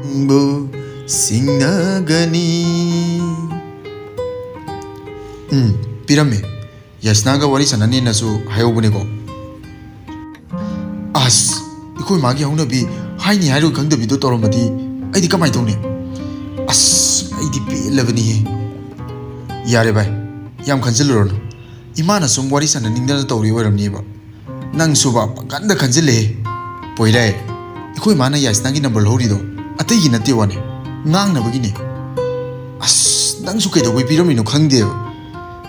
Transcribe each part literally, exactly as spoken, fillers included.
ꯅꯪꯕꯨ ꯁꯤꯡꯅꯒꯅꯤ꯫ ꯎꯝ, ꯄꯤꯔꯝꯃꯦ꯫ ꯌꯥꯏꯁꯅꯥꯒ ꯋꯥꯔꯤ ꯁꯥꯟꯅꯅꯤꯅꯁꯨ ꯍꯥꯏꯍꯧꯕꯅꯤꯀꯣ꯫ ꯑꯁ, ꯑꯩꯈꯣꯏ ꯃꯥꯒꯤ ꯍꯧꯅꯕꯤ ꯍꯥꯏꯅꯤ ꯍꯥꯏꯔꯣꯏ ꯈꯪꯗꯕꯤꯗꯣ ꯇꯧꯔꯝꯃꯗꯤ ꯑꯩꯗꯤ ꯀꯃꯥꯏꯅ ꯇꯧꯅꯤ? ꯑꯁ, ꯑꯩꯗꯤ ꯄꯦꯜꯂꯕꯅꯤꯍꯦ꯫ ꯌꯥꯔꯦ ꯚꯥꯏ, ꯌꯥꯝ ꯈꯟꯖꯤꯜꯂꯨꯔꯅꯨ꯫ ꯏꯃꯥꯅ ꯁꯨꯝ ꯋꯥꯔꯤ ꯁꯥꯟꯅꯅꯤꯡꯗꯅ ꯇꯧꯔꯤ ꯑꯣꯏꯔꯝꯅꯤꯕ꯫ ꯅꯪꯁꯨꯕ ꯄꯪꯀꯟꯗ ꯈꯟꯖꯤꯜꯂꯦꯍꯦ꯫ ꯄꯣꯏꯔꯥꯏ, ꯑꯩꯈꯣꯏ ꯃꯥꯅ ꯌꯥꯏꯁꯅꯥꯒꯤ ꯅꯝꯕꯔ ꯂꯧꯍꯧꯔꯤꯗꯣ ꯑꯇꯩꯒꯤ ꯅꯠꯇꯦ ꯋꯥꯅꯦ, ꯉꯥꯡꯅꯕꯒꯤꯅꯦ꯫ ꯑꯁ, ꯅꯪꯁꯨ ꯀꯩꯗꯧꯕꯩ ꯄꯤꯔꯝꯃꯤꯅꯣ ꯈꯪꯗꯦꯕ꯫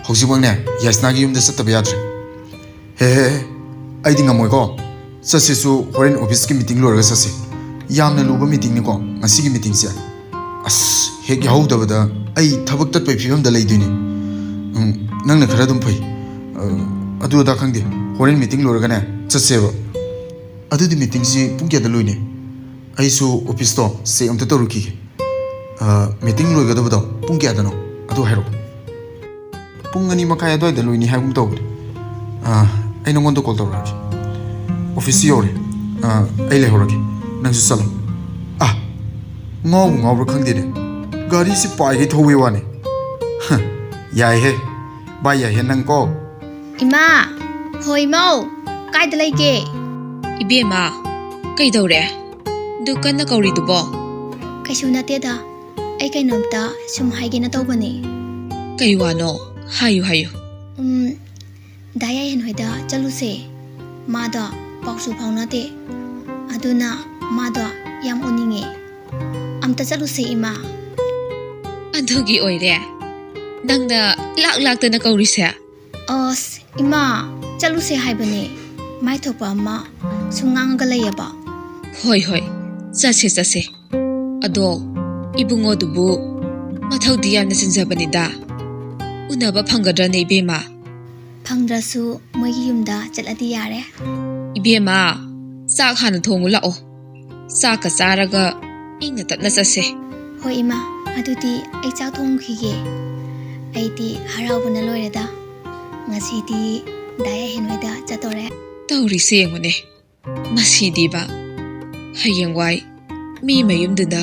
ꯍꯧꯖꯤꯛꯃꯛꯅꯦ ꯌꯥꯏꯁꯅꯥꯒꯤ ꯌꯨꯝꯗ ꯆꯠꯇꯕ ꯌꯥꯗ꯭ꯔꯦ꯫ ꯍꯦ ꯍꯦ ꯍꯦ, ꯑꯩꯗꯤ ꯉꯝꯃꯣꯏꯀꯣ꯫ ꯆꯠꯁꯤꯁꯨ ꯍꯣꯔꯦꯟ ꯑꯣꯐꯤꯁꯀꯤ ꯃꯤꯇꯤꯡ ꯂꯣꯏꯔꯒ ꯆꯠꯁꯤ꯫ ꯌꯥꯝꯅ ꯂꯨꯕ ꯃꯤꯇꯤꯡꯅꯤꯀꯣ ꯉꯁꯤꯒꯤ ꯃꯤꯇꯤꯡꯁꯦ꯫ ꯑꯁ, ꯍꯦꯛ ꯌꯥꯎꯍꯧꯗꯕꯗ ꯑꯩ ꯊꯕꯛ ꯇꯠꯄꯩ ꯐꯤꯕꯝꯗ ꯂꯩꯗꯣꯏꯅꯤ꯫ ꯎꯝ, ꯅꯪꯅ ꯈꯔ ꯑꯗꯨꯝ ꯐꯩ꯫ ꯑ, ꯑꯗꯨ ꯑꯗꯥ ꯈꯪꯗꯦ, ꯍꯣꯔꯦꯟ ꯃꯤꯇꯤꯡ ꯂꯣꯏꯔꯒꯅꯦ ꯆꯠꯁꯦꯕ꯫ ꯑꯗꯨꯗꯤ ꯃꯤꯇꯤꯡꯁꯤ ꯄꯨꯡ ꯀꯌꯥꯗ ꯂꯣꯏꯅꯤ? ꯑꯩꯁꯨ ꯑꯣꯐꯤꯁꯇꯣ ꯆꯦꯛ ꯑꯝꯇ ꯇꯧꯔꯨꯈꯤꯒꯦ꯫ ꯑ, ꯃꯤꯇꯤꯡ ꯂꯣꯏꯒꯗꯕꯗꯣ ꯄꯨꯡ ꯀꯌꯥꯗꯅꯣ? ꯑꯗꯨ ꯍꯥꯏꯔꯛꯑꯣ꯫ ꯄꯨꯡ ꯑꯅꯤ ꯃꯈꯥꯏ ꯑꯗꯨꯋꯥꯏꯗ ꯂꯣꯏꯅꯤ ꯍꯥꯏꯒꯨꯝ ꯇꯧꯕꯅꯦ꯫ ꯑ, ꯑꯩ ꯅꯉꯣꯟꯗ ꯀꯣꯜ ꯇꯧꯔꯛꯑꯒꯦ꯫ ꯑꯣꯐꯤꯁꯁꯤ ꯌꯧꯔꯦ꯫ ꯑ, ꯑꯩ ꯂꯩꯍꯧꯔꯒꯦ꯫ ꯅꯪꯁꯨ ꯆꯠꯂꯣ꯫ ꯑ, ꯉꯥꯎꯕ ꯉꯥꯎꯕ꯭ꯔꯥ ꯈꯪꯗꯦꯅꯦ, ꯒꯥꯔꯤꯁꯤ ꯄꯥꯏꯒꯩ ꯊꯧꯕꯩ ꯋꯥꯅꯤ꯫ ꯍ, ꯌꯥꯏꯍꯦ꯫ ꯚꯥꯏ ꯌꯥꯏꯍꯦ ꯅꯪ ꯀꯣ꯫ ꯏꯃꯥ! ꯍꯣ ꯏꯃꯧ! ꯀꯥꯏꯗ ꯂꯩꯒꯦ? ꯏꯕꯦꯝꯃ, ꯀꯩꯗꯧꯔꯦ? ꯗꯨ ꯀꯟꯅ ꯀꯧꯔꯤꯗꯨꯕꯣ? ꯀꯩꯁꯨ ꯅꯠꯇꯦꯗ꯫ ꯑꯩ ꯀꯩꯅꯣꯝꯇ ꯁꯨꯝ ꯍꯥꯏꯒꯦꯅ ꯇꯧꯕꯅꯦ꯫ ꯀꯩ ꯋꯥꯅꯣ? ꯍꯥꯏꯌꯨ, ꯍꯥꯏꯌꯨ꯫ ꯎꯝ, ꯗꯥ ꯌꯥꯏꯍꯦꯟ ꯍꯣꯏꯗ ꯆꯠꯂꯨꯁꯦ꯫ ꯃꯥꯗꯣ ꯄꯥꯎꯁꯨ ꯐꯥꯎꯅꯗꯦ꯫ ꯑꯗꯨꯅ ꯃꯥꯗꯣ ꯌꯥꯝ ꯎꯅꯤꯡꯉꯦ꯫ ꯑꯝꯇ ꯆꯠꯂꯨꯁꯦ, ꯏꯃꯥ꯫ ꯑꯗꯨꯒꯤ ꯑꯣꯏꯔꯦ ꯅꯪꯅ ꯂꯥꯛ ꯂꯥꯛꯇꯅ ꯀꯧꯔꯤꯁꯦ? ꯑꯁ, ꯏꯃꯥ, ꯆꯠꯂꯨꯁꯦ ꯍꯥꯏꯕꯅꯦ꯫ ꯃꯥꯏ ꯊꯣꯛꯄ ꯑꯃ ꯁꯨꯝ ꯉꯥꯡꯉꯒ ꯂꯩꯌꯦꯕ꯫ ꯍꯣꯏ, ꯍꯣꯏ, ꯆꯠꯁꯦ, ꯆꯠꯁꯦ꯫ ꯑꯗꯣ ꯏꯕꯨꯡꯉꯣꯗꯨꯕꯨ ꯃꯊꯧꯗꯤ ꯌꯥꯝꯅ ꯆꯤꯟꯖꯕꯅꯤꯗ꯫ ꯎꯅꯕ ꯐꯪꯒꯗ꯭ꯔꯅꯦ, ꯏꯕꯦꯝꯃ? ꯐꯪꯗ꯭ꯔꯁꯨ ꯃꯣꯏꯒꯤ ꯌꯨꯝꯗ ꯆꯠꯂꯗꯤ ꯌꯥꯔꯦ꯫ ꯏꯕꯦꯝꯃ, ꯆꯥꯛ ꯍꯥꯟꯅ ꯊꯣꯡꯉꯨ ꯂꯥꯛꯑꯣ꯫ ꯆꯥꯛꯀ ꯆꯥꯔꯒ ꯏꯪꯅ ꯇꯞꯅ ꯆꯠꯁꯦ꯫ ꯍꯣꯏ ꯏꯃꯥ, ꯑꯗꯨꯗꯤ ꯑꯩ ꯆꯥꯛ ꯊꯣꯡꯈꯤꯒꯦ꯫ ꯑꯩꯗꯤ ꯍꯔꯥꯎꯕꯅ ꯂꯣꯏꯔꯦꯗ꯫ ꯉꯁꯤꯗꯤ ꯗꯥ ꯌꯥꯏꯍꯦꯟ ꯍꯣꯏꯗ ꯆꯠꯇꯣꯔꯦ꯫ ꯇꯧꯔꯤꯁꯦ ꯌꯦꯡꯉꯨꯅꯦ, ꯃꯁꯤꯗꯤꯕ ꯍꯌꯦꯡꯋꯥꯏ ꯃꯤ ꯃꯌꯨꯝꯗꯨꯗ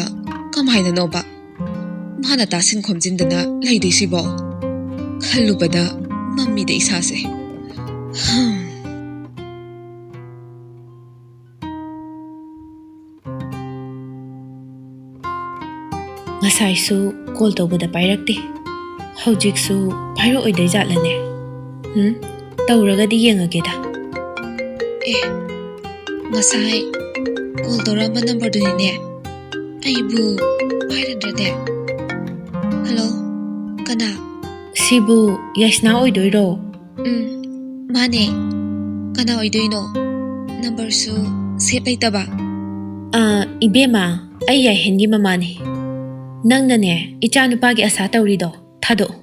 ꯀꯃꯥꯏꯅꯅꯣꯕ ꯃꯥꯅ ꯇꯥꯁꯤꯟ ꯈꯣꯝꯖꯤꯟꯗꯅ ꯂꯩꯗꯣꯏꯁꯤꯕꯣ? ꯈꯜꯂꯨꯕꯗ ꯃꯝꯃꯤꯗ ꯏꯁꯥꯁꯦ꯫ ꯍꯝ꯫ ꯉꯁꯥꯏꯁꯨ ꯀꯣꯜ ꯇꯧꯕꯗ ꯄꯥꯏꯔꯛꯇꯦ꯫ ꯍꯧꯖꯤꯛꯁꯨ ꯄꯥꯏꯔꯛꯑꯣꯏꯗꯣꯏ ꯖꯥꯠꯂꯅꯦ? ꯎꯝ, ꯇꯧꯔꯒꯗꯤ ꯌꯦꯡꯉꯒꯦꯗ꯫ ꯑꯦ, ꯉꯁꯥꯏ ꯀꯣꯜ ꯇꯧꯔꯛꯑꯝꯕ ꯅꯝꯕꯔꯗꯨꯅꯤꯅꯦ꯫ ꯑꯩꯕꯨ ꯄꯥꯏꯔꯗ꯭ꯔꯗꯤ? ꯍꯜꯂꯣ, ꯀꯅꯥ? ꯁꯤꯕꯨ ꯌꯥꯏꯁꯅꯥ ꯑꯣꯏꯗꯣꯏꯔꯣ? ꯎꯝ, ꯃꯥꯅꯦ꯫ ꯀꯅꯥ ꯑꯣꯏꯗꯣꯏꯅꯣ? ꯅꯝꯕꯔꯁꯨ ꯁꯦꯞ ꯂꯩꯇꯕ꯫ ꯑꯥ, ꯏꯕꯦꯝꯃ, ꯑꯩ ꯌꯥꯏꯍꯦꯟꯒꯤ ꯃꯃꯥꯅꯦ꯫ ꯅꯪꯅꯅꯦ, ꯏꯆꯥ ꯅꯨꯄꯥꯒꯤ ꯑꯁꯥ ꯇꯧꯔꯤꯗꯣ ꯊꯥꯗꯣꯛꯑꯣ꯫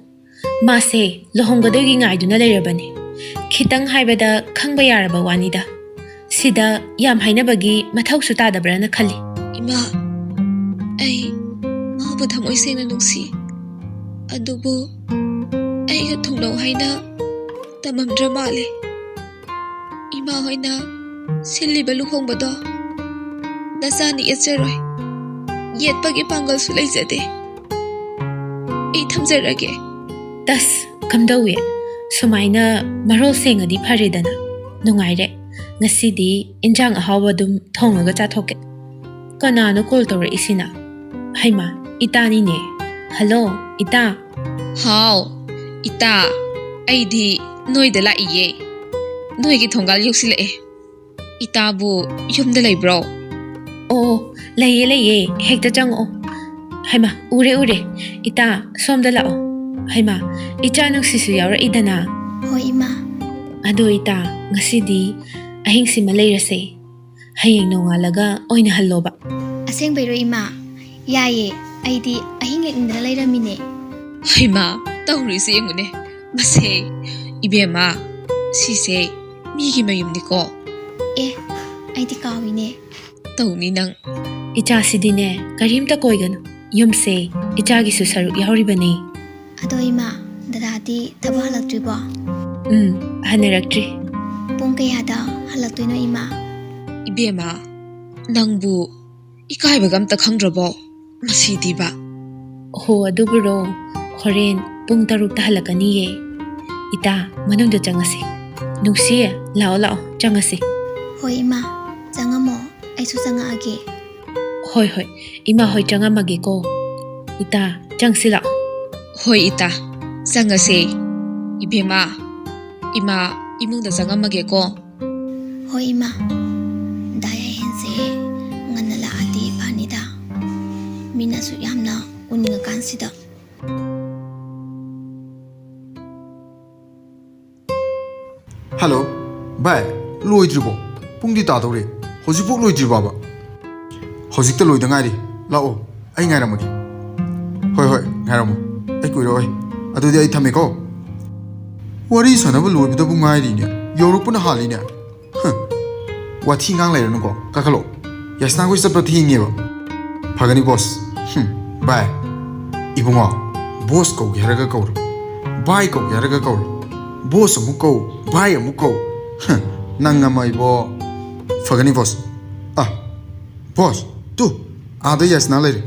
ꯃꯥꯁꯦ ꯂꯨꯍꯣꯡꯒꯗꯣꯏꯒꯤ ꯉꯥꯏꯗꯨꯅ ꯂꯩꯔꯕꯅꯦ꯫ ꯈꯤꯇꯪ ꯍꯥꯏꯕꯗ ꯈꯪꯕ ꯌꯥꯔꯕ ꯋꯥꯅꯤꯗ꯫ ꯁꯤꯗ ꯌꯥꯝ ꯍꯥꯏꯅꯕꯒꯤ ꯃꯊꯧꯁꯨ ꯇꯥꯗꯕ꯭ꯔꯥꯅ ꯈꯜꯂꯤ꯫ ꯏꯃꯥ, ꯑꯩ ꯃꯥꯕꯨ ꯊꯃꯣꯏ ꯁꯦꯡꯅ ꯅꯨꯡꯁꯤ꯫ ꯑꯗꯨꯕꯨ ꯑꯩꯒ ꯊꯨꯡꯅꯧ ꯍꯥꯏꯅ ꯇꯝꯃꯝꯗ꯭ꯔ ꯃꯥꯜꯂꯦ꯫ ꯏꯃꯥ ꯍꯣꯏꯅ ꯁꯤꯜꯂꯤꯕ ꯂꯨꯍꯣꯡꯕꯗꯣ ꯅꯆꯥꯅ ꯌꯦꯠꯆꯔꯣꯏ꯫ ꯌꯦꯠꯄꯒꯤ ꯄꯥꯡꯒꯜꯁꯨ ꯂꯩꯖꯗꯦ꯫ ꯑꯩ ꯊꯝꯖꯔꯒꯦ꯫ ꯇꯁ, ꯀꯝꯗꯧꯏ? ꯁꯨꯃꯥꯏꯅ ꯃꯔꯣꯜ ꯁꯦꯡꯉꯗꯤ ꯐꯔꯦꯗꯅ꯫ ꯅꯨꯡꯉꯥꯏꯔꯦ꯫ ꯉꯁꯤꯗꯤ ꯏꯟꯖꯥꯡ ꯑꯍꯥꯎꯕ ꯑꯗꯨꯝ ꯊꯣꯡꯉꯒ ꯆꯥꯊꯣꯛꯀꯦ꯫ ꯀꯅꯥꯅꯣ ꯀꯣꯜ ꯇꯧꯔꯛꯏꯁꯤꯅ? ꯍꯩꯃꯥ, ꯏꯇꯥꯅꯤꯅꯦ꯫ ꯍꯜꯂꯣ, ꯏꯇꯥ꯫ ꯍꯥꯎ, ꯏꯇꯥ, ꯑꯩꯗꯤ ꯅꯣꯏꯗ ꯂꯥꯛꯏꯌꯦ꯫ ꯅꯣꯏꯒꯤ ꯊꯣꯡꯒꯥꯜ ꯌꯧꯁꯤꯜꯂꯛꯑꯦ꯫ ꯏꯇꯥꯕꯨ ꯌꯨꯝꯗ ꯂꯩꯕ꯭ꯔꯣ? ꯑꯣ, ꯂꯩꯌꯦ, ꯂꯩꯌꯦ, ꯍꯦꯛꯇ ꯆꯪꯉꯛꯑꯣ꯫ ꯍꯩꯃꯥ, ꯎꯔꯦ, ꯎꯔꯦ꯫ ꯏꯇꯥ, ꯁꯣꯝꯗ ꯂꯥꯛꯑꯣ꯫ ꯍꯩꯃꯥ, ꯏꯆꯥ ꯅꯨꯡꯁꯤꯁꯨ ꯌꯥꯎꯔꯛꯏꯗꯅ꯫ ꯍꯣꯏ, ꯏꯃꯥ꯫ ꯑꯗꯣ ꯏꯇꯥ, ꯉꯁꯤꯗꯤ ꯑꯍꯤꯡꯁꯤꯃ ꯂꯩꯔꯁꯦ꯫ ꯍꯌꯦꯡ ꯅꯣꯡꯉꯥꯜꯂꯒ ꯑꯣꯏꯅ ꯍꯜꯂꯣꯕ꯫ ꯑꯁꯦꯡꯕꯩꯔꯣ, ꯏꯃꯥ? ꯌꯥꯏꯌꯦ, ꯑꯩꯗꯤ ꯑꯍꯤꯡ ꯂꯦꯛꯅꯤꯡꯗꯅ ꯂꯩꯔꯝꯃꯤꯅꯦ꯫ ꯍꯩꯃꯥ, ꯇꯧꯔꯤꯁꯦ ꯌꯦꯡꯉꯨꯅꯦ꯫ ꯃꯁꯦ, ꯏꯕꯦꯝꯃ, ꯁꯤꯁꯦ ꯃꯤꯒꯤ ꯃꯌꯨꯝꯅꯤꯀꯣ꯫ ꯑꯦ, ꯑꯩꯗꯤ ꯀꯥꯎꯏꯅꯦ꯫ ꯇꯧꯅꯤ ꯅꯪ꯫ ꯏꯆꯥꯁꯤꯗꯤꯅꯦ, ꯀꯔꯤꯝꯇ ꯀꯣꯏꯒꯅꯨ꯫ ꯌꯨꯝꯁꯦ ꯏꯆꯥꯒꯤꯁꯨ ꯁꯔꯨꯛ ꯌꯥꯎꯔꯤꯕꯅꯤ꯫ ꯑꯗꯣ ꯏꯃꯥ, ꯗꯗꯥꯗꯤ ꯊꯕꯛ ꯍꯜꯂꯛꯇ꯭ꯔꯤꯕꯣ? ꯎꯝ, ꯍꯟꯅꯔꯛꯇ꯭ꯔꯤ꯫ ꯄꯨꯡ ꯀꯌꯥꯗ ꯍꯜꯂꯛꯇꯣꯏꯅꯣ, ꯏꯃꯥ? ꯏꯕꯦꯝꯃ, ꯅꯪꯕꯨ ꯏꯀꯥꯏꯕꯒ ꯑꯝꯇ ꯈꯪꯗ꯭ꯔꯕꯣ ꯃꯁꯤꯗꯤꯕ? ꯍꯣ, ꯑꯗꯨꯕꯨꯔꯣ? ꯍꯣꯔꯦꯟ ꯄꯨꯡ ꯇꯔꯨꯛꯇ ꯍꯜꯂꯛꯀꯅꯤꯌꯦ꯫ ꯏꯇꯥ, ꯃꯅꯨꯡꯗ ꯆꯪꯉꯁꯤ꯫ ꯅꯨꯡꯁꯤ, ꯂꯥꯛꯑꯣ, ꯂꯥꯛꯑꯣ, ꯆꯪꯉꯁꯤ꯫ ꯍꯣꯏ ꯏꯃꯥ, ꯆꯪꯉꯝꯃꯣ, ꯑꯩꯁꯨ ꯆꯪꯉꯛꯑꯒꯦ꯫ ꯍꯣꯏ, ꯍꯣꯏ, ꯏꯃꯥ ꯍꯣꯏ ꯆꯪꯉꯝꯃꯒꯦꯀꯣ꯫ ꯏꯇꯥ, ꯆꯪꯁꯤ ꯂꯥꯛꯑꯣ꯫ ꯍꯣꯏ ꯏꯇꯥ, ꯆꯪꯉꯁꯦ꯫ ꯏꯕꯦꯝꯃ, ꯏꯃꯥ ꯏꯃꯨꯡꯗ ꯆꯪꯉꯝꯃꯒꯦꯀꯣ꯫ ꯍꯣꯏ ꯏꯃꯥ, ꯗꯥ ꯌꯥꯏꯍꯦꯟꯁꯦ ꯉꯟꯅ ꯂꯥꯛꯑꯗꯤ ꯐꯅꯤꯗ, ꯃꯤꯅꯁꯨ ꯌꯥꯝꯅ ꯎꯅꯤꯡꯉꯀꯥꯟꯁꯤꯗ꯫ ꯍꯜꯂꯣ, ꯚꯥꯏ, ꯂꯣꯏꯗ꯭ꯔꯤꯕꯣ? ꯄꯨꯡꯗꯤ ꯇꯥꯗꯧꯔꯦ, ꯍꯧꯖꯤꯛꯐꯥꯎ ꯂꯣꯏꯗ꯭ꯔꯤꯕꯕ? ꯍꯧꯖꯤꯛꯇ ꯂꯣꯏꯗ ꯉꯥꯏꯔꯤ, ꯂꯥꯛꯑꯣ, ꯑꯩ ꯉꯥꯏꯔꯝꯃꯒꯦ꯫ ꯍꯣꯏ, ꯍꯣꯏ, ꯉꯥꯏꯔꯝꯃꯣ, ꯑꯩ ꯀꯨꯏꯔꯛꯑꯣꯏ꯫ ꯑꯗꯨꯗꯤ ꯑꯩ ꯊꯝꯃꯦꯀꯣ꯫ ꯋꯥꯔꯤ ꯁꯥꯟꯅꯕ ꯂꯣꯏꯕꯗꯕꯨ ꯉꯥꯏꯔꯤꯅꯦ, ꯌꯧꯔꯛꯄꯅ ꯍꯥꯜꯂꯤꯅꯦ꯫ ꯍ, ꯋꯥꯊꯤ ꯉꯥꯡ ꯂꯩꯔꯅꯨꯀꯣ, ꯀꯥꯈꯠꯂꯣ꯫ ꯌꯥꯏꯁꯅꯥꯈꯣꯏ ꯆꯠꯄ ꯊꯦꯡꯉꯦꯕ꯫ ꯐꯒꯅꯤ ꯕꯣꯁ꯫ ꯍꯨꯝ, ꯚꯥꯏ, ꯏꯕꯨꯡꯉꯣ, ꯕꯣꯁ ꯀꯧꯒꯦ ꯍꯥꯏꯔꯒ ꯀꯧꯔꯣ, ꯚꯥꯏ ꯀꯧꯒꯦ ꯍꯥꯏꯔꯒ ꯀꯧꯔꯣ꯫ ꯕꯣꯁ ꯑꯃꯨꯛ ꯀꯧ, ꯚꯥꯏ ꯑꯃꯨꯛ ꯀꯧ꯫ ꯍ, ꯅꯪ ꯑꯃ ꯏꯕꯣ꯫ ꯐꯒꯅꯤ ꯕꯣꯁ꯫ ꯑ, ꯕꯣꯁ, ꯇꯨ, ꯑꯥꯗ ꯌꯥꯏꯁꯅꯥ ꯂꯩꯔꯦ꯫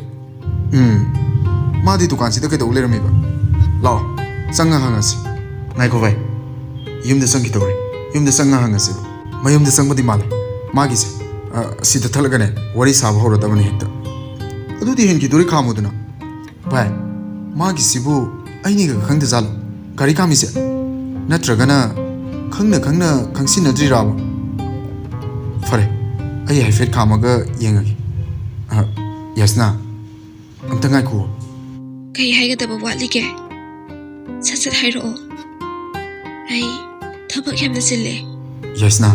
ꯎꯝ, ꯃꯥꯗꯤ ꯗꯨꯀꯥꯟꯁꯤꯗ ꯀꯩꯗꯧ ꯂꯩꯔꯝꯃꯤꯕ? ꯂꯥꯛꯑꯣ, ꯆꯪꯉ ꯍꯪꯉꯁꯤ꯫ ꯉꯥꯏꯈꯣ ꯚꯥꯏ, ꯌꯨꯝꯗ ꯆꯪꯈꯤꯗꯧꯔꯦ꯫ ꯌꯨꯝꯗ ꯆꯪꯉ ꯍꯪꯉꯁꯦꯕ꯫ ꯃꯌꯨꯝꯗ ꯆꯪꯕꯗꯤ ꯃꯥꯜꯂꯦ꯫ ꯃꯥꯒꯤꯁꯦ, ꯑ, ꯁꯤꯗ ꯊꯠꯂꯒꯅꯦ ꯋꯥꯔꯤ ꯁꯥꯕ ꯍꯧꯔꯗꯕꯅꯦ ꯍꯦꯛꯇ꯫ ꯑꯗꯨꯗꯤ ꯍꯦꯟꯈꯤꯗꯣꯔꯦ, ꯈꯥꯝꯃꯨꯗꯅ꯫ ꯚꯥꯏ, ꯃꯥꯒꯤꯁꯤꯕꯨ ꯑꯩꯅꯤꯒ ꯈꯪꯗꯖꯥꯠꯂꯣ ꯒꯥꯔꯤ ꯈꯥꯝꯃꯤꯁꯦ? ꯅꯠꯇ꯭ꯔꯒꯅ ꯈꯪꯅ ꯈꯪꯅ ꯈꯪꯁꯤꯟꯅꯗ꯭ꯔꯤꯔꯥꯕ? ꯐꯔꯦ, ꯑꯩ ꯍꯥꯏꯐꯦꯠ ꯈꯥꯝꯃꯒ ꯌꯦꯡꯉꯒꯦ꯫ ꯑ, ꯌꯥꯏꯁꯅꯥ, ꯑꯝꯇ ꯉꯥꯏꯈꯨꯑꯣ꯫ ꯀꯩ ꯍꯥꯏꯒꯗꯕ ꯋꯥꯠꯂꯤꯒꯦ? ꯁꯠ ꯁꯠ ꯍꯥꯏꯔꯛꯑꯣ꯫ ꯑꯩ ꯊꯕꯛ ꯌꯥꯝꯅ ꯆꯤꯜꯂꯦ꯫ ꯌꯥꯏꯁꯅꯥ,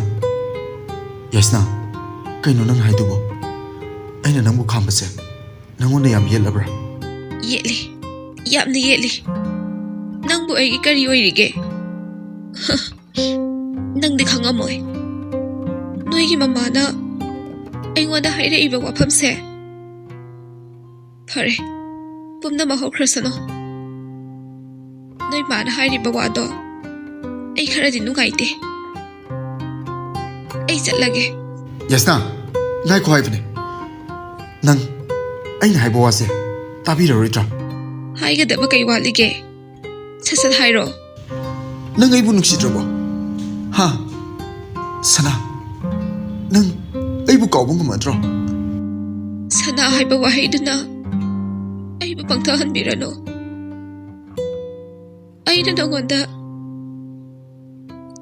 ꯌꯥꯏꯁꯅꯥ, ꯀꯩꯅꯣ ꯅꯪ ꯍꯥꯏꯗꯨꯕꯣ? ꯑꯩꯅ ꯅꯪꯕꯨ ꯈꯥꯝꯕꯁꯦ ꯅꯪꯉꯣꯟꯗ ꯌꯥꯝ ꯌꯦꯠꯂꯕ꯭ꯔꯥ? ꯌꯦꯠꯂꯤ, ꯌꯥꯝꯅ ꯌꯦꯠꯂꯤ꯫ ꯅꯪꯕꯨ ꯑꯩꯒꯤ ꯀꯔꯤ ꯑꯣꯏꯔꯤꯒꯦ? ꯅꯪꯗꯤ ꯈꯪꯉꯝꯃꯣꯏ꯫ ꯅꯣꯏꯒꯤ ꯃꯃꯥꯅ ꯑꯩꯉꯣꯟꯗ ꯍꯥꯏꯔꯛꯏꯕ ꯋꯥꯐꯝꯁꯦ꯫ ꯐꯔꯦ, ꯄꯨꯝꯅꯃꯛ ꯍꯧꯈ꯭ꯔꯁꯅꯨ꯫ ꯅꯣꯏ ꯃꯥꯅ ꯍꯥꯏꯔꯤꯕ ꯋꯥꯗꯣ ꯑꯩ ꯈꯔꯗꯤ ꯅꯨꯡꯉꯥꯏꯇꯦ꯫ ꯑꯩ ꯆꯠꯂꯒꯦ꯫ ꯌꯥꯏꯁꯅꯥ, ꯉꯥꯏꯈꯣ ꯍꯥꯏꯕꯅꯦ꯫ ꯅꯪ ꯑꯩꯅ ꯍꯥꯏꯕ ꯋꯥꯁꯦ ꯇꯥꯕꯤꯔꯔꯣꯏꯗ꯭ꯔꯥ? ꯍꯥꯏꯒꯗꯕ ꯀꯩ ꯋꯥꯠꯂꯤꯒꯦ? ꯁꯠ ꯁꯠ ꯍꯥꯏꯔꯣ꯫ ꯅꯪ ꯑꯩꯕꯨ ꯅꯨꯡꯁꯤꯗ꯭ꯔꯕꯣ? ꯍꯥ? ꯁꯅꯥ, ꯅꯪ ꯑꯩꯕꯨ ꯀꯥꯎꯕ ꯉꯝꯃꯗ꯭ꯔꯣ? ꯁꯅꯥ ꯍꯥꯏꯕ ꯋꯥꯍꯩꯗꯨꯅ ꯑꯩꯕꯨ ꯄꯪꯊꯍꯟꯕꯤꯔꯅꯨ꯫ ꯑꯩꯅ ꯅꯉꯣꯟꯗ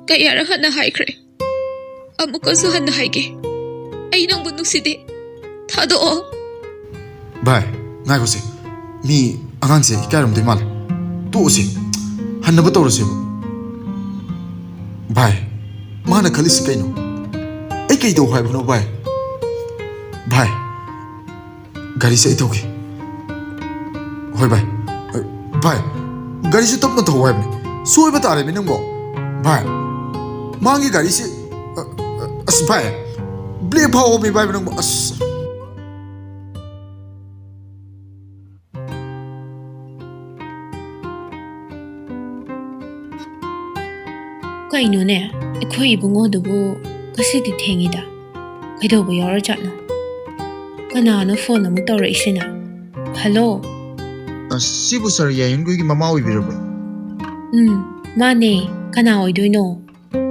ꯀꯌꯥꯔꯛ ꯍꯟꯅ ꯍꯥꯏꯈ꯭ꯔꯦ, ꯑꯃꯨꯛꯀꯁꯨ ꯍꯟꯅ ꯍꯥꯏꯒꯦ, ꯑꯩ ꯅꯪꯕꯨ ꯅꯨꯡꯁꯤꯗꯦ꯫ ꯊꯥꯗꯣꯛꯑꯣ꯫ ꯚꯥꯏ, ꯉꯥꯏꯈꯣꯁꯦ꯫ ꯃꯤ ꯑꯉꯥꯡꯁꯦ ꯏꯀꯥꯏꯔꯝꯗꯣꯏ ꯃꯥꯜꯂꯦ꯫ ꯇꯣꯛꯑꯁꯦ꯫ ꯍꯟꯅꯕ ꯇꯧꯔꯁꯦꯕ꯫ ꯚꯥꯏ, ꯃꯥꯅ ꯈꯜꯂꯤꯁꯤ ꯀꯩꯅꯣ? ꯑꯩ ꯀꯩꯗꯧ ꯍꯥꯏꯕꯅꯣ ꯚꯥꯏ? ꯚꯥꯏ, ꯒꯥꯔꯤꯁꯦ ꯑꯩ ꯊꯧꯒꯦ꯫ ꯍꯣꯏ ꯚꯥꯏ꯫ ꯑ, ꯚꯥꯏ, ꯒꯥꯔꯤꯁꯦ ꯇꯞꯅ ꯊꯧ ꯍꯥꯏꯕꯅꯤ꯫ ꯁꯣꯏꯕ ꯇꯥꯔꯦꯃꯤ ꯅꯪꯕꯣ꯫ ꯚꯥꯏ, ꯃꯥꯒꯤ ꯒꯥꯔꯤꯁꯦ, ꯑ, ꯑ, ꯑꯁ ꯚꯥꯏ, ꯕ꯭ꯔꯦꯛ ꯐꯥꯎꯕ ꯃꯤ ꯚꯥꯏ ꯅꯪꯕꯣ꯫ ꯑꯁ꯫ ꯀꯩꯅꯣꯅꯦ, ꯑꯩꯈꯣꯏ ꯏꯕꯨꯡꯉꯣꯗꯨꯕꯨ ꯉꯁꯤꯗꯤ ꯊꯦꯡꯉꯤꯗ꯫ ꯀꯩꯗꯧꯕ ꯌꯥꯎꯔꯖꯥꯠꯅꯣ? ꯀꯅꯥꯅꯣ ꯐꯣꯟ ꯑꯃꯨꯛ ꯇꯧꯔꯛꯏꯁꯤꯅ? ꯍꯜꯂꯣ? ꯑ, ꯁꯤꯕꯨ ꯁꯥꯔ ꯌꯥꯏꯌꯟꯒꯣꯏꯒꯤ ꯃꯃꯥ ꯑꯣꯏꯕꯤꯔꯕ꯭ꯔꯣ? ꯎꯝ, ꯃꯥꯅꯦ꯫ ꯀꯅꯥ ꯑꯣꯏꯗꯣꯏꯅꯣ?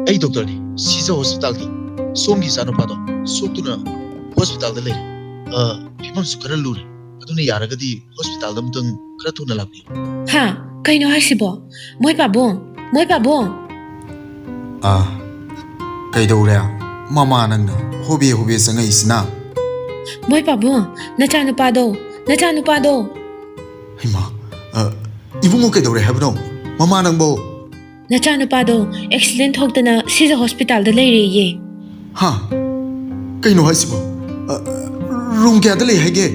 ꯑꯩ ꯗꯣꯛꯇꯔꯅꯤ, ꯁꯤꯖ ꯍꯣꯁꯄꯤꯇꯥꯜꯒꯤ꯫ ꯁꯣꯝꯒꯤ ꯏꯆꯥꯅꯨꯄꯥꯗꯣ ꯁꯣꯛꯇꯨꯅ ꯍꯣꯁꯄꯤꯇꯥꯜꯗ ꯂꯩꯔꯦ꯫ ꯑ, ꯐꯤꯕꯝꯁꯨ ꯈꯔ ꯂꯨꯔꯦ꯫ ꯑꯗꯨꯅ ꯌꯥꯔꯒꯗꯤ ꯍꯣꯁꯄꯤꯇꯥꯜꯗ ꯑꯃꯨꯛꯇꯪ ꯈꯔ ꯊꯨꯅ ꯂꯥꯛꯄꯤꯌꯨ꯫ ꯍꯥ? ꯀꯩꯅꯣ ꯍꯥꯏꯁꯤꯕꯣ? ꯃꯣꯏ ꯄꯥꯕꯨꯡ! ꯃꯣꯏ ꯄꯥꯕꯨꯡ! ꯑꯥ, ꯀꯩꯗꯧꯔꯦ? ꯃꯃꯥ ꯅꯪꯅ ꯍꯣꯕꯦ ꯍꯣꯕꯦ ꯆꯪꯉꯛꯏꯁꯤꯅ? ꯃꯣꯏ ꯄꯥꯕꯨꯡ! ꯅꯆꯥꯅꯨꯄꯥꯗꯣ! ꯅꯆꯥꯅꯨꯄꯥꯗꯣ! ꯍꯩꯃꯥ, ꯑ, ꯏꯕꯨꯡꯉꯣ ꯀꯩꯗꯧꯔꯦ ꯍꯥꯏꯕꯅꯣ? ꯃꯃꯥ ꯅꯪꯕꯣ? ꯅꯆꯥꯅꯨꯄꯥꯗꯣ ꯑꯦꯛꯁꯤꯗꯦꯟ ꯊꯣꯛꯇꯅ ꯁꯤꯖ ꯍꯣꯁꯄꯤꯇꯥꯜꯗ ꯂꯩꯔꯦꯌꯦ꯫ ꯍꯥ? ꯀꯩꯅꯣ ꯍꯥꯏꯁꯤꯕꯣ? ꯑ, ꯔꯨꯝ ꯀꯌꯥꯗ ꯂꯩ ꯍꯥꯏꯒꯦ?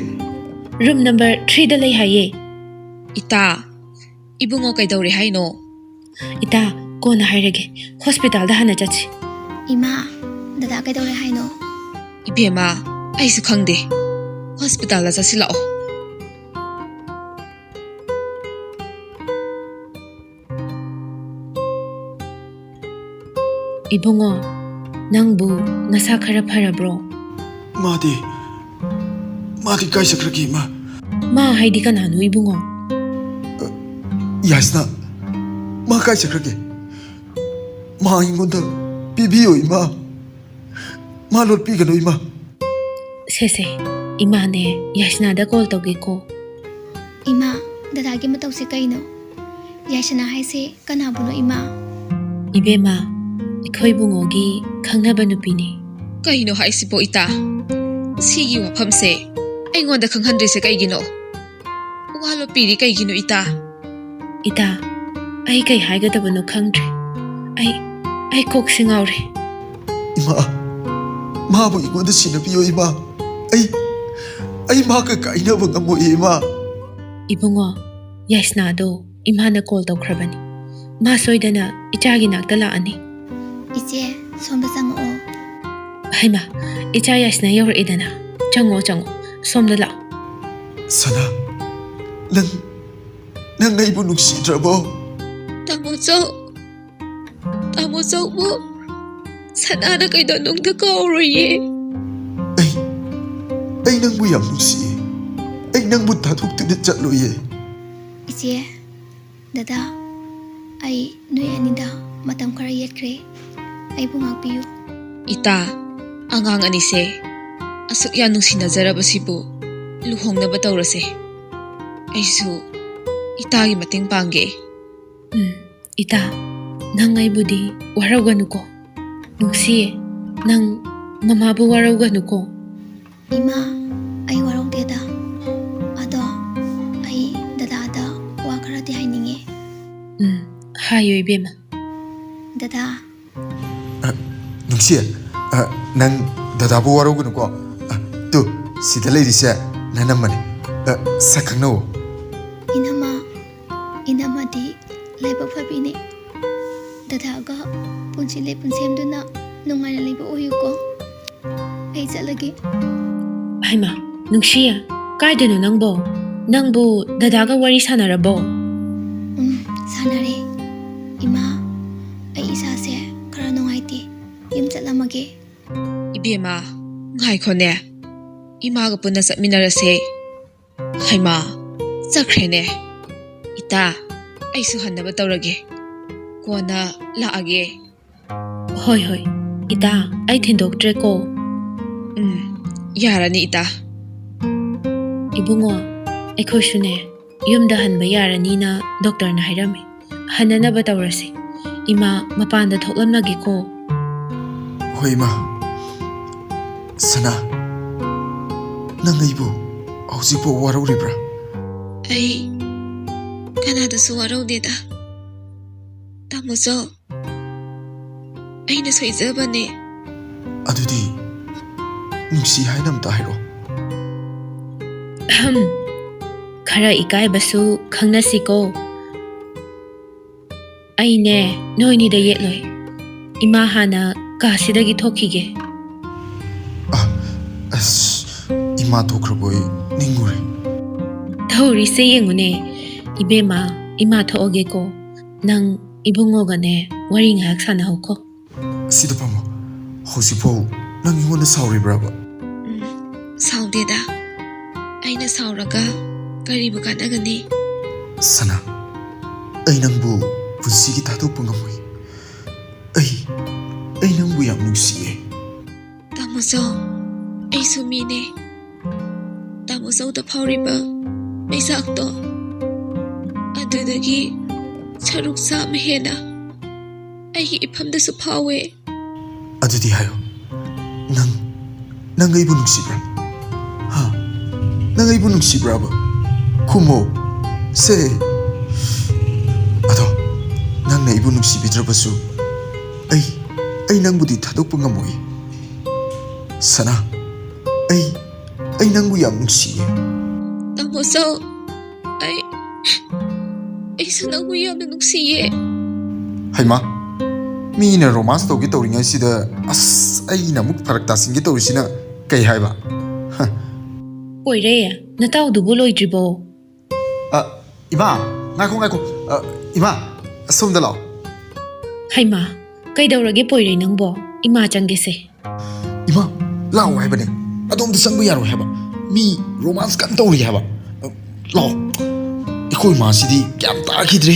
ꯔꯨꯝ ꯅꯝꯕꯔ ꯊ꯭ꯔꯤꯗ ꯂꯩ ꯍꯥꯏꯌꯦ꯫ ꯏꯇꯥ, ꯏꯕꯨꯡꯉꯣ ꯀꯩꯗꯧꯔꯦ ꯍꯥꯏꯅꯣ? ꯏꯇꯥ, ꯀꯣꯟꯅ ꯍꯥꯏꯔꯒꯦ꯫ ꯍꯣꯁꯄꯤꯇꯥꯜꯗ ꯍꯥꯟꯅ ꯆꯠꯁꯤ꯫ ꯏꯃꯥ, ꯗꯗꯥ ꯀꯩꯗꯧꯔꯦ ꯍꯥꯏꯅꯣ? ꯏꯕꯦꯝꯃ, ꯑꯩꯁꯨ ꯈꯪꯗꯦ꯫ ꯍꯣꯁꯄꯤꯇꯥꯜꯗ ꯆꯠꯁꯤ ꯂꯥꯛꯑꯣ꯫ ꯏꯕꯨꯡꯉꯣ, ꯅꯪꯕꯨ ꯅꯁꯥ ꯈꯔ ꯐꯔꯕ꯭ꯔꯣ? ꯃꯥꯗꯤ, ꯃꯥꯗꯤ ꯀꯥꯏ ꯆꯠꯈ꯭ꯔꯒꯦ, ꯏꯃꯥ? ꯃꯥ ꯍꯥꯏꯗꯤ ꯀꯅꯥꯅꯣ ꯏꯕꯨꯡꯉꯣ? ꯌꯥꯏꯁꯅꯥ, ꯃꯥ ꯀꯥꯏ ꯆꯠꯈ꯭ꯔꯒꯦ? ꯃꯥ ꯑꯩꯉꯣꯟꯗ ꯄꯤꯕꯤꯌꯣ, ꯏꯃꯥ꯫ ꯃꯥ ꯂꯣꯠꯄꯤꯒꯅꯨ, ꯏꯃꯥ꯫ ꯁꯦ ꯁꯦ, ꯏꯃꯥꯅꯦ ꯌꯥꯏꯁꯅꯥꯗ ꯀꯣꯜ ꯇꯧꯒꯦꯀꯣ꯫ ꯏꯃꯥ, ꯗꯗꯥꯒꯤ ꯃꯇꯧꯁꯦ ꯀꯩꯅꯣ? ꯌꯥꯏꯁꯅꯥ ꯍꯥꯏꯁꯦ ꯀꯅꯥꯕꯨꯅꯣ, ꯏꯃꯥ? ꯏꯕꯦꯝꯃ, ꯑꯩꯈꯣꯏ ꯏꯕꯨꯡꯉꯣꯒꯤ ꯈꯪꯅꯕ ꯅꯨꯄꯤꯅꯤ꯫ ꯀꯩꯅꯣ ꯍꯥꯏꯁꯤꯕꯣ, ꯏꯇꯥ? ꯁꯤꯒꯤ ꯋꯥꯐꯝꯁꯦ ꯑꯩꯉꯣꯟꯗ ꯈꯪꯍꯟꯗ꯭ꯔꯤꯁꯦ ꯀꯩꯒꯤꯅꯣ? ꯋꯥ ꯂꯣꯠꯄꯤꯔꯤ ꯀꯩꯒꯤꯅꯣ, ꯏꯇꯥ? ꯏꯇꯥ, ꯑꯩ ꯀꯩ ꯍꯥꯏꯒꯗꯕꯅꯣ ꯈꯪꯗ꯭ꯔꯦ꯫ ꯑꯩ, ꯑꯩ ꯀꯣꯛꯁꯦ ꯉꯥꯎꯔꯦ꯫ ꯏꯃꯥ, ꯃꯥꯕꯨ ꯑꯩꯉꯣꯟꯗ ꯁꯤꯟꯅꯕꯤꯌꯣ, ꯏꯃꯥ꯫ ꯑꯩ, ꯑꯩ ꯃꯥꯒ ꯀꯥꯏꯅꯕ ꯉꯝꯃꯣꯏꯌꯦ, ꯏꯃꯥ꯫ ꯏꯕꯨꯡꯉꯣ, ꯌꯥꯏꯁꯅꯥꯗꯣ ꯏꯃꯥꯅ ꯀꯣꯜ ꯇꯧꯈ꯭ꯔꯕꯅꯤ꯫ ꯃꯥ ꯁꯣꯏꯗꯅ ꯏꯆꯥꯒꯤ ꯅꯥꯛꯇ ꯂꯥꯛꯑꯅꯤ꯫ ꯏꯆꯦ, ꯁꯣꯝꯗ ꯆꯪꯉꯛꯑꯣ꯫ ꯍꯩꯃꯥ, ꯏꯆꯥ ꯌꯥꯏꯁꯅꯥ ꯌꯧꯔꯛꯑꯦꯗꯅ꯫ ꯆꯪꯉꯣ, ꯆꯪꯉꯣ, ꯁꯣꯝꯗ ꯂꯥꯛꯑꯣ꯫ ꯁꯅꯥ, ꯅꯪ, ꯅꯪ ꯑꯩꯕꯨ ꯅꯨꯡꯁꯤꯗ꯭ꯔꯕꯣ? ꯇꯥꯃꯣꯆꯧ, ꯇꯥꯃꯣꯆꯧꯕꯨ ꯁꯅꯥꯅ ꯀꯩꯗꯧꯅꯨꯡꯗ ꯀꯥꯎꯔꯣꯏꯌꯦ꯫ ꯑꯩ, ꯑꯩ ꯅꯪꯕꯨ ꯌꯥꯝ ꯅꯨꯡꯁꯤꯌꯦ꯫ ꯑꯩ ꯅꯪꯕꯨ ꯊꯥꯗꯣꯛꯇꯨꯅ ꯆꯠꯂꯣꯏꯌꯦ꯫ ꯏꯆꯦ, ꯗꯗꯥ, ꯑꯩ ꯅꯣꯏ ꯑꯅꯤꯗ ꯃꯇꯝ ꯈꯔ ꯌꯦꯠꯈ꯭ꯔꯦ꯫ ꯑꯩꯕꯨ ꯉꯥꯛꯄꯤꯌꯨ꯫ ꯏꯇꯥ, ꯑꯉꯥꯡ ꯑꯅꯤꯁꯦ ꯑꯁꯨꯛ ꯌꯥꯝ ꯅꯨꯡꯁꯤꯅꯖꯔꯕꯁꯤꯕꯨ ꯂꯨꯍꯣꯡꯅꯕ ꯇꯧꯔꯁꯦ꯫ ꯑꯩꯁꯨ ꯏꯇꯥꯒꯤ ꯃꯇꯦꯡ ꯄꯥꯡꯒꯦ꯫ ꯎꯝ, ꯏꯇꯥ, ꯅꯪ ꯑꯩꯕꯨꯗꯤ ꯋꯥꯔꯧꯒꯅꯨꯀꯣ꯫ ꯅꯨꯡꯁꯤꯌꯦ, ꯅꯪ ꯃꯃꯥꯕꯨ ꯋꯥꯔꯧꯒꯅꯨꯀꯣ꯫ ꯏꯃꯥ, ꯑꯩ ꯋꯥꯔꯧꯗꯦꯗ꯫ ꯑꯗꯣ ꯑꯩ ꯗꯗꯥꯗ ꯋꯥ ꯈꯔꯗꯤ ꯍꯥꯏꯅꯤꯡꯉꯦ꯫ ꯎꯝ, ꯍꯥꯏꯌꯨ ꯏꯕꯦꯝꯃ꯫ ꯗꯗꯥ, ꯅꯨꯡꯁꯤ, ꯑ, ꯅꯪ ꯗꯗꯥꯕꯨ ꯋꯥꯔꯧꯒꯅꯨꯀꯣ꯫ ꯑ, ꯇꯨ, ꯁꯤꯗ ꯂꯩꯔꯤꯁꯦ ꯅꯅꯝꯃꯅꯤ꯫ ꯑ, ꯁꯛ ꯈꯪꯅꯧ꯫ ꯏꯅꯝꯃ, ꯏꯅꯝꯃꯗꯤ ꯂꯥꯏꯕꯛ ꯐꯕꯤꯅꯦ꯫ ꯗꯗꯥꯒ ꯄꯨꯟꯁꯤ ꯂꯩꯄꯨꯟ ꯁꯦꯝꯗꯨꯅ ꯅꯨꯡꯉꯥꯏꯅ ꯂꯩꯕ ꯑꯣꯏꯌꯨꯀꯣ꯫ ꯑꯩ ꯆꯠꯂꯒꯦ꯫ ꯍꯩꯃꯥ, ꯅꯨꯡꯁꯤ, ꯀꯥꯏꯗꯅꯣ ꯅꯪꯕꯣ? ꯅꯪꯕꯨ ꯗꯗꯥꯒ ꯋꯥꯔꯤ ꯁꯥꯟꯅꯔꯕꯣ? ꯎꯝ, ꯁꯥꯟꯅꯔꯦ꯫ ꯏꯃꯥ, ꯑꯩ ꯏꯁꯥꯁꯦ ꯈꯔ ꯅꯨꯡꯉꯥꯏꯇꯦ꯫ ꯌꯨꯝ ꯆꯠꯂꯝꯃꯒꯦ꯫ ꯏꯕꯦꯝꯃ, ꯉꯥꯏꯈꯣꯅꯦ꯫ ꯏꯃꯥꯒ ꯄꯨꯟꯅ ꯆꯠꯃꯤꯟꯅꯔꯁꯦ꯫ ꯍꯩꯃꯥ, ꯆꯠꯈ꯭ꯔꯦꯅꯦ꯫ ꯏꯇꯥ, ꯑꯩꯁꯨ ꯍꯟꯅꯕ ꯇꯧꯔꯒꯦ꯫ ꯀꯣꯟꯅ ꯂꯥꯛꯑꯒꯦ꯫ ꯍꯣꯏ, ꯍꯣꯏ꯫ ꯏꯇꯥ, ꯑꯩ ꯊꯤꯟꯗꯣꯛꯇ꯭ꯔꯦꯀꯣ꯫ ꯎꯝ, ꯌꯥꯔꯅꯤ, ꯏꯇꯥ꯫ ꯏꯕꯨꯡꯉꯣ, ꯑꯩꯈꯣꯏꯁꯨꯅꯦ, ꯌꯨꯝꯗ ꯍꯟꯕ ꯌꯥꯔꯅꯤꯅ ꯗꯣꯛꯇꯔꯅ ꯍꯥꯏꯔꯝꯃꯤ꯫ ꯍꯟꯅꯅꯕ ꯇꯧꯔꯁꯤ꯫ ꯏꯃꯥ, ꯃꯄꯥꯟꯗ ꯊꯣꯛꯂꯝꯂꯒꯦꯀꯣ꯫ ꯍꯣꯏ, ꯏꯃꯥ꯫ ꯁꯅꯥ, ꯅꯪ ꯑꯩꯕꯨ ꯍꯧꯖꯤꯛꯐꯥꯎ ꯋꯥꯔꯧꯔꯤꯕ꯭ꯔꯥ? ꯑꯩ ꯀꯅꯥꯗꯁꯨ ꯋꯥꯔꯧꯗꯦꯗ, ꯇꯥꯃꯣꯆꯧ꯫ ꯑꯩꯅ ꯁꯣꯏꯖꯕꯅꯦ꯫ ꯑꯗꯨꯗꯤ ꯅꯨꯡꯁꯤ ꯍꯥꯏꯅ ꯑꯝꯇ ꯍꯥꯏꯔꯛꯑꯣ꯫ ꯑꯍꯝ, ꯈꯔ ꯏꯀꯥꯏꯕꯁꯨ ꯈꯪꯅꯁꯤꯀꯣ꯫ ꯑꯩꯅꯦ, ꯅꯣꯏꯅꯤꯗ ꯌꯦꯠꯂꯣꯏ꯫ ꯏꯃꯥ ꯍꯥꯟꯅ ꯀꯥꯁꯤꯗꯒꯤ ꯊꯣꯛꯈꯤꯒꯦ꯫ ꯑ, ꯑꯁ, ꯏꯃꯥ ꯊꯣꯛꯈ꯭ꯔꯕꯣ? ꯑꯩ ꯅꯤꯡꯉꯨꯔꯦ꯫ ꯇꯧꯔꯤꯁꯦ ꯌꯦꯡꯉꯨꯅꯦ꯫ ꯏꯕꯦꯝꯃ, ꯏꯃꯥ ꯊꯣꯛꯑꯒꯦꯀꯣ꯫ ꯅꯪ ꯏꯕꯨꯡꯉꯣꯒꯅꯦ ꯋꯥꯔꯤ ꯉꯥꯏꯍꯥꯛ ꯁꯥꯟꯅꯍꯧꯀꯣ꯫ ꯁꯤꯗ ꯐꯝꯃꯣ꯫ ꯍꯧꯖꯤꯛꯐꯥꯎ ꯅꯪ ꯑꯩꯉꯣꯟꯗ ꯁꯥꯎꯔꯤꯕ꯭ꯔꯕ? ꯎꯝ, ꯁꯥꯎꯗꯦꯗ꯫ ꯑꯩꯅ ꯁꯥꯎꯔꯒ ꯀꯔꯤꯕꯨ ꯀꯥꯟꯅꯒꯅꯤ? ꯁꯅꯥ, ꯑꯩ ꯅꯪꯕꯨ ꯄꯨꯟꯁꯤꯒꯤ ꯊꯥꯗꯣꯛꯄ ꯉꯝꯃꯣꯏ꯫ ꯑꯩ, ꯑꯩ ꯅꯪꯕꯨ ꯌꯥꯝ ꯅꯨꯡꯁꯤꯌꯦ꯫ ꯇꯥꯃꯣꯆꯧ, ꯑꯩꯁꯨ ꯃꯤꯅꯦ꯫ ꯇꯥꯃꯣꯆꯧꯗ ꯐꯥꯎꯔꯤꯕ ꯃꯩꯆꯥꯛꯇꯣ, ꯑꯗꯨꯗꯒꯤ ꯁꯔꯨꯛ ꯆꯥꯝꯃ ꯍꯦꯟꯅ ꯑꯩꯒꯤ ꯏꯐꯝꯗꯁꯨ ꯐꯥꯎꯋꯦ꯫ ꯑꯗꯨꯗꯤ ꯍꯥꯏꯌꯣ, ꯅꯪ, ꯅꯪ ꯑꯩꯕꯨ ꯅꯨꯡꯁꯤꯕ꯭ꯔꯥ? ꯍꯥ? ꯅꯪ ꯑꯩꯕꯨ ꯅꯨꯡꯁꯤꯕ꯭ꯔꯥꯕ? ꯈꯨꯝꯃꯣ꯫ ꯁꯦ꯫ ꯑꯗꯣ, ꯅꯪꯅ ꯑꯩꯕꯨ ꯅꯨꯡꯁꯤꯕꯤꯗ꯭ꯔꯕꯁꯨ, ꯑꯩ, ꯑꯩ ꯅꯪꯕꯨꯗꯤ ꯊꯥꯗꯣꯛꯄ ꯉꯝꯃꯣꯏ꯫ ꯁꯅꯥ, ꯑꯩ, ꯑꯩ ꯅꯪꯕꯨ ꯌꯥꯝ ꯅꯨꯡꯁꯤꯌꯦ꯫ ꯇꯥꯃꯣꯆꯧ, ꯑꯩ, ꯑꯩꯁꯨ ꯅꯪꯕꯨ ꯌꯥꯝꯅ ꯅꯨꯡꯁꯤꯌꯦ꯫ ꯍꯩꯃꯥ, ꯃꯤꯅ romance ꯇꯧꯒꯦ ꯇꯧꯔꯤꯉꯩꯁꯤꯗ, ꯑꯁ, ꯑꯩꯅ ꯑꯃꯨꯛ ꯐꯔꯛ ꯇꯥꯁꯤꯟꯒꯦ ꯇꯧꯔꯤꯁꯤꯅ ꯀꯩ ꯍꯥꯏꯕ? ꯍ꯫ ꯄꯣꯏꯔꯦ, ꯅꯇꯥꯎꯗꯨꯕꯨ ꯂꯣꯏꯗ꯭ꯔꯤꯕꯣ? ꯑ, ꯏꯃꯥ, ꯉꯥꯏꯈꯣ, ꯉꯥꯏꯈꯣ꯫ ꯑ, ꯏꯃꯥ, ꯑꯁꯣꯝꯗ ꯂꯥꯛꯑꯣ꯫ ꯍꯩꯃꯥ, ꯀꯩꯗꯧꯔꯒꯦ ꯄꯣꯏꯔꯦ ꯅꯪꯕꯣ? ꯏꯃꯥ ꯆꯪꯒꯦꯁꯦ꯫ ꯏꯃꯥ, ꯂꯥꯛꯑꯣ ꯍꯥꯏꯕꯅꯦ꯫ ꯑꯗꯣꯝꯗ ꯆꯪꯕ ꯌꯥꯔꯣꯏ ꯍꯥꯏꯕ꯫ ꯃꯤ ꯔꯣꯃꯥꯟꯁ ꯀꯟꯅ ꯇꯧꯔꯤ ꯍꯥꯏꯕ꯫ ꯂꯥꯛꯑꯣ, ꯑꯩꯈꯣꯏ ꯃꯥꯁꯤꯗꯤ ꯒ꯭ꯌꯥꯟ ꯇꯥꯈꯤꯗ꯭ꯔꯦ꯫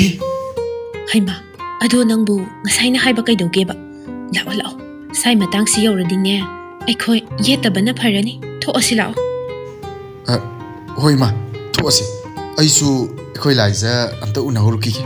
ꯍꯩꯃꯥ, ꯑꯗꯣ ꯅꯪꯕꯨ ꯉꯁꯥꯏꯅ ꯍꯥꯏꯕ ꯀꯩꯗꯧꯒꯦꯕ? ꯂꯥꯛꯑꯣ, ꯂꯥꯛꯑꯣ, ꯁꯥꯏ ꯃꯇꯥꯡꯁꯤ ꯌꯧꯔꯗꯤꯅꯦ, ꯑꯩꯈꯣꯏ ꯌꯦꯠꯇꯕꯅ ꯐꯔꯅꯤ꯫ ꯊꯣꯛꯑꯁꯤ ꯂꯥꯛꯑꯣ꯫ ꯑ, ꯍꯣꯏ ꯏꯃꯥ, ꯊꯣꯛꯑꯁꯤ꯫ ꯑꯩꯁꯨ ꯑꯩꯈꯣꯏ ꯂꯥꯏꯖ ꯑꯝꯇ ꯎꯅꯍꯧꯔꯨꯈꯤꯒꯦ꯫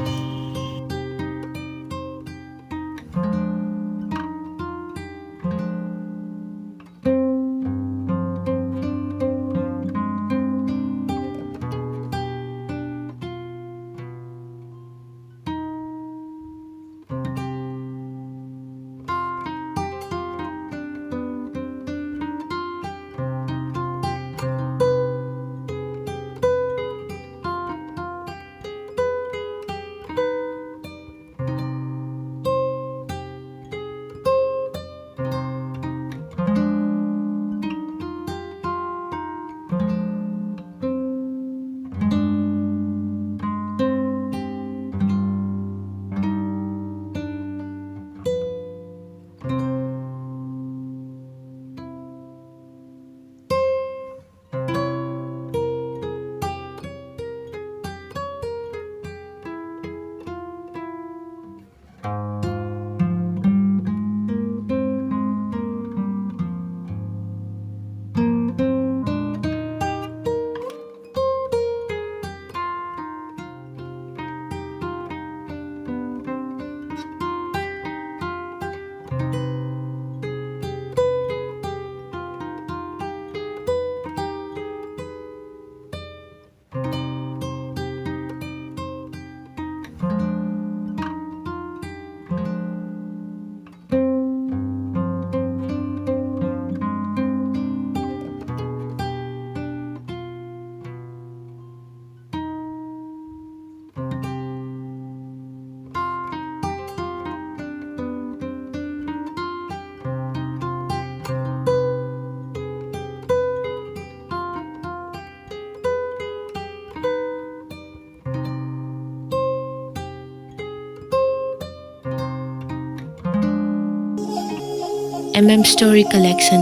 M M Story Collection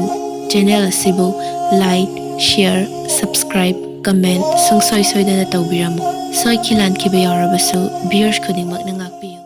channel ꯑꯁꯤꯕꯨ like, share, subscribe, comment ꯁꯨꯡꯁꯣꯏ ꯁꯣꯏꯗꯅ ꯇꯧꯕꯤꯔꯝꯃꯨ꯫ ꯁꯣꯏꯈꯤ ꯂꯥꯟꯈꯤꯕ ꯌꯥꯎꯔꯕꯁꯨ viewers ꯈꯨꯗꯤꯡꯃꯛꯅ ꯉꯥꯛꯄꯤꯌꯨ꯫